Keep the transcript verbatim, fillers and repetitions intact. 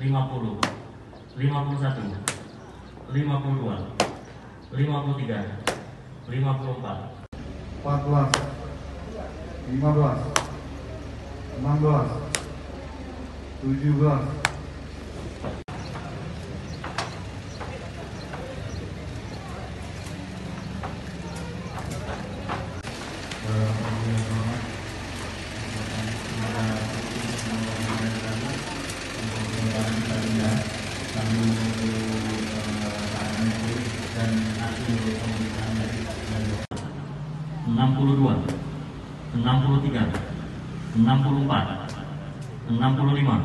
Lima puluh, lima puluh satu, lima puluh dua, lima puluh tiga, lima puluh empat. Empat belas, lima belas, enam belas, tujuh belas. Enam puluh dua, enam puluh tiga, enam puluh empat, enam puluh lima.